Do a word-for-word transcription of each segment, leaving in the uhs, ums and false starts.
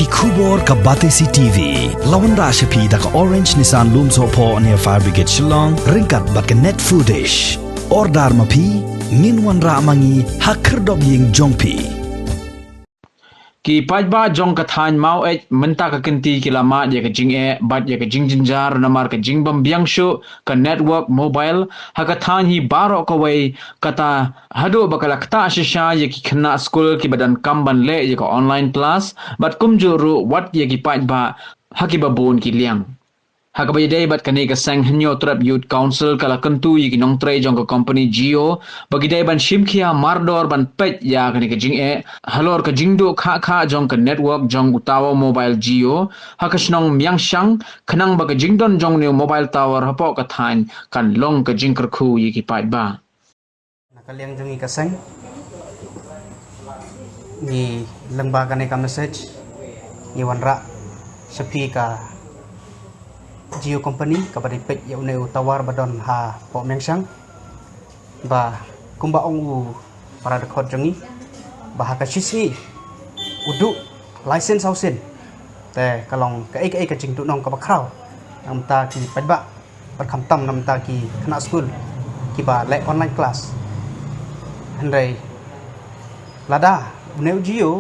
Khubor ka Batesi T V. La wanrah sha phi da ka Orange Nissan Lumsohphoh near Fire Brigade Shillong, ryngkat bad ka Net Foodish. Order ma phi, ngin wanrah ma ngi ha khyrdop ïing jong phi. Ki paidbah jong ka thaiñ Maweit mynta ka kynti ki la mad ïa ka jingeh bad ïa ka jingjynjar namar ka jingbym biang shuh ka network mobile ha ka thaiñ hi baroh kawei, kata haduh ba ka la ktah shisha ïa ki khynnah skul kiba donkam ban leh ïa ka online class bad kumjuh ruh wat ïa ki paidbah ha kiba bun ki liang. Ha kaba ïadei bad kane ka seng, Hynñiewtrep Youth Council ka la kyntu ïa ki nongtrei jong ka company Jio ba ki dei ban shim khia mardor ban peit ïa kane ka jingeh halor ka jingduh khah khah jong ka network jong u tower mobile Jio ha ka shnong Miangshang, khnang ba ka jingdon jong une u mobile tower hapoh ka thaiñ kan long ka jingkyrkhu ïa ki paidbah. Na ka liang jong ngi ka seng, ngi lyngba kane ka message ngi wanrah sha phi ka Jio company kaba dei peit ïa une u tower ba don hapoh Miangshang, ba kumba ong u para dkhot jong ngi ba ha ka shisngi u duh lai sien saw sien. Te ka long kaei kaei ka jingduhnong kaba khraw namar ki paidbah bad khamtam namar ki khynnah skul kiba leh online class. Hynrei lada une u Jio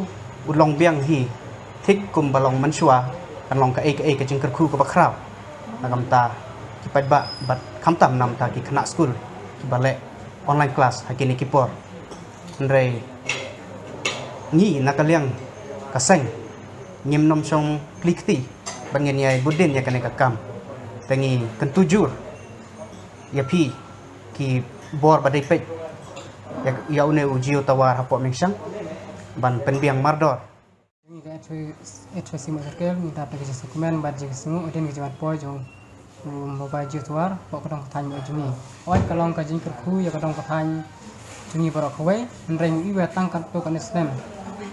u long biang hi thik kumba long mynshuwa, kan long kaei kaei ka jingkyrkhu kaba khraw na ka bynta ki paidbah bad khamtam namar ki khynnah skul kiba leh online class ha kine ki por. Hynrei ngi na ka liang ka seng ngim nym shong kli kti ban ngin ïai bud dien ïa kane ka kam. Te ngi kyntu jur ïa phi ki bor ba dei peit ïa, ïa une u Jio tower hapoh Miangshang ban pynbiang mardor. Ngi ka H O C Maweit Circle ngi dap da ka jingsngewkmen bad jingsngew hadien ka jingwan poi jong u mobile Jio tower hapoh ka dong ka thaiñ Maweit jong ngi. Oi ka long ka jingkyrkhu ïa ka dong ka thaiñ jong ngi baroh kawei, hynrei ngi ïohi ba tang katto katne snem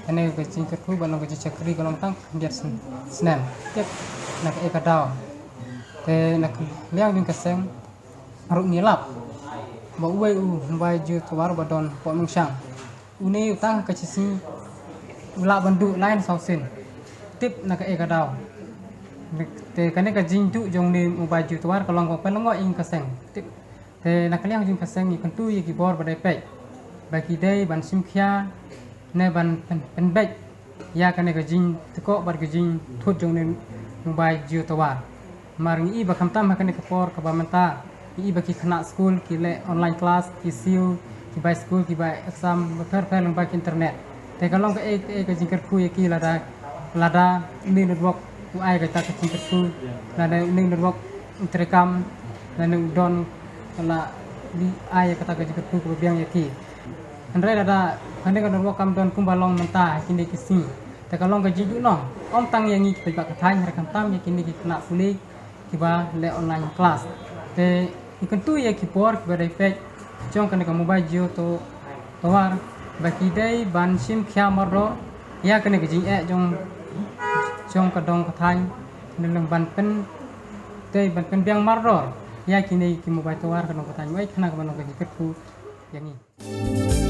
kane ka jingkyrkhu ba long ka jingshakri ka long tang khyndiat sn-, snem. Tip na kaei ka daw. Te na ka liang jong ka seng ruh ngi lap ba uwei u mobile Jio tower ba don hapoh Miangshang, une u tang ha ka shisngi u lah ban duh lai saw sien. Tip na kaei ka daw. Te kane ka jingduh jong une u mobile Jio tower ka long kaba pynlyngngoh ïa ngi ka seng. Tip. Te na ka liang jong ka seng ngi kyntu ïa ki bor ba dei peit ba ki dei ban shim khia ne ban pyn-, pynbeit ïa kane ka jingtkoh bad ka jingthut jong une u mobile Jio tower. Namar ngi ïohi ba khamtam ha kane ka por kaba mynta ngi ïohi ba ki khynnah skul ki leh online class, ki siew, ki bai skul, ki bai exam bapher bapher lyngba ki internet. Te ka long kaei kaei ka jingkyrkhu ïa ki lada, lada une u network u ai kata ka jingkyrkhu, lada une u network u treikam, lada u don, ka la dei ai kata ka jingkyrkhu kaba biang ïa ki. Hynrei lada kane ka network kam don kumba long mynta ha kine ki sngi, te ka long ka jingduhnong ym tang ïa ngi ki paidbah ka thaiñ, hynrei khamtam ïa kine ki khynnah skul kiba leh online class. Te ngi kyntu ïa ki bor kiba dei peit jong kane ka mobile Jio to-, tower ba ki dei ban shim khia mardor ïa kane ka jingeh jong, jong ka dong ka thaiñ, ne leng ban pyn-, dei ban pynbiang mardor ïa kine ki mobile tower ka dong ka thaiñ, wei khnang kaba long ka jingkyrkhu ïa ngi.